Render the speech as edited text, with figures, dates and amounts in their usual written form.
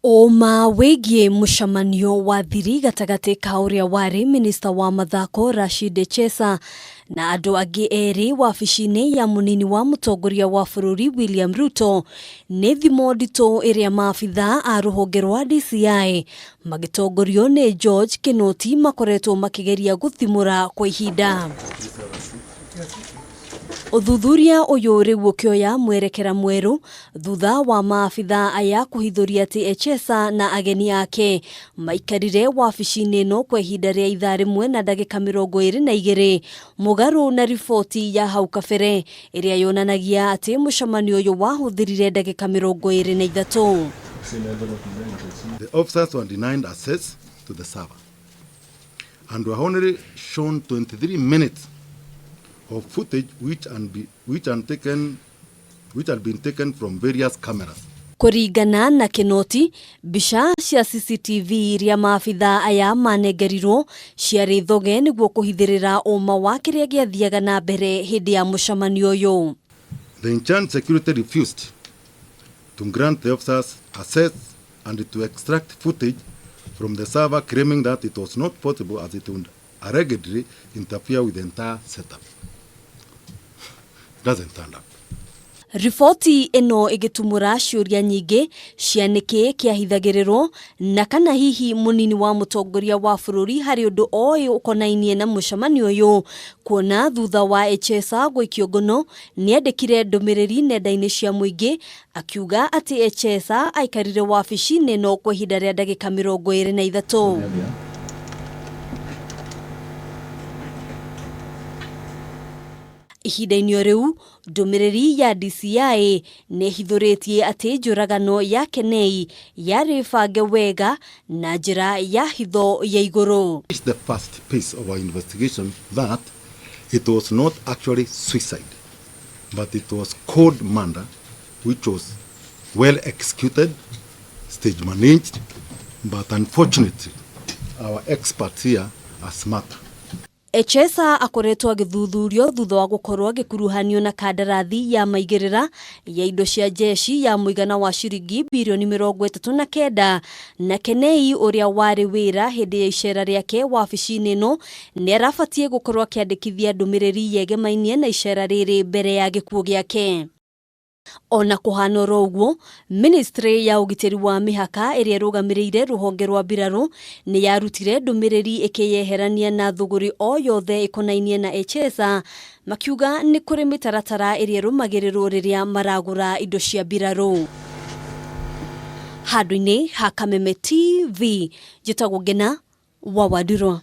Ũma wĩgiĩ mũcamanio wa thiri gatagatĩ ka ũrĩa warĩ minista wa mathako Rashid Echesa na andũ angĩ erĩ wabici-inĩ ya mũnini wa mũtongoria wa bũrũri William Ruto nĩ thimo nditũ ĩrĩa maabitha a rũhonge rwa DCI magĩtongorio nĩ George Kinoti makoretwo makĩgeria gũthimũra kwa ihinda. Ũthuthuria ũyũ rĩu ũkĩoya mwerekera mwerũ thutha wa maabitha aya kũhithũria atĩ Echesa na ageni ake maikarire wabici-inĩ ĩno kwa ihinda rĩa ithaa rĩmwe na ndagĩka 22 mũgarũ na riboti ya hau kabere ĩrĩa yonanagia atĩ mũcemanio ũyũ wahũthĩrire ndagĩka 23. The officers were denied access to the server and were only shown 23 minutes of footage which had, be, which had, taken, which had been taken from various cameras. Kũringana na Kinoti, mbica cia CCTV iria maabitha aya manengerirwo ciarĩ thoge nĩguo kũhithĩrĩra ũma wa kĩrĩa gĩathiaga na mbere hĩndĩ ya mũcemanio ũyũ. The in-charge security refused to grant the officers access and to extract footage from the server, claiming that it was not possible as it would allegedly interfere with the entire setup. It doesn't stand up. Riboti ĩno ĩgĩtumũra ciũria nyingĩ cia nĩkĩ kĩahithagĩrĩrwo na kana hihi mũnini wa mũtongoria wa bũrũri harĩ ũndũ oĩ ũkonainie na mũcemanio ũyũ, kuona thutha wa Echesa gũikio ngono nĩandĩkire ndũmĩrĩri nenda-inĩ cia mũingĩ akiuga atĩ Echesa aikarire wabici-inĩ ĩno kwa ihinda rĩa ndagĩka 23. Ihinda-inĩ o rĩu, ndũmĩrĩri ya DCI nĩ ĩhithũrĩtie atĩ njũragano ya Kenei yarĩ bange wega na njĩra ya hitho ya igũrũ. It's the first piece of our investigation that it was not actually suicide, but it was code murder, which was well executed, stage managed, but unfortunately, our experts here are smarter. Echesa akoretwo agĩthuthurio thutha wa gũkorwo agĩkuruhanio na kandarathi ya maigĩrĩra ya indo cia jeshi ya mũigana wa ciringi birioni 39 na Kenei ũrĩa warĩ wĩra hĩndĩ ya icera rĩake wabici-inĩ ĩno nĩ arabatiĩ gũkorwo akĩandĩkithia ndũmĩrĩri yegemainie na icera rĩrĩ mbere ya gĩkuũ gĩake. Ona kũhana oro ũguo, ministry ya ũgitĩri wa mĩhaka ĩrĩa ĩrũgamĩrĩire rũhonge rwa mbirarũ nĩ yarutire ndũmĩrĩri ĩkĩyeherania na thũgũrĩ o yothe ĩkonainie na Echesa, makiuga nĩ kũrĩ mĩtaratara ĩrĩa ĩrũmagĩrĩrwo rĩrĩa maragũra indo cia mbirarũ. Handũ-inĩ ha Kameme TV, njĩtagwo Ngena wa Wandirwa.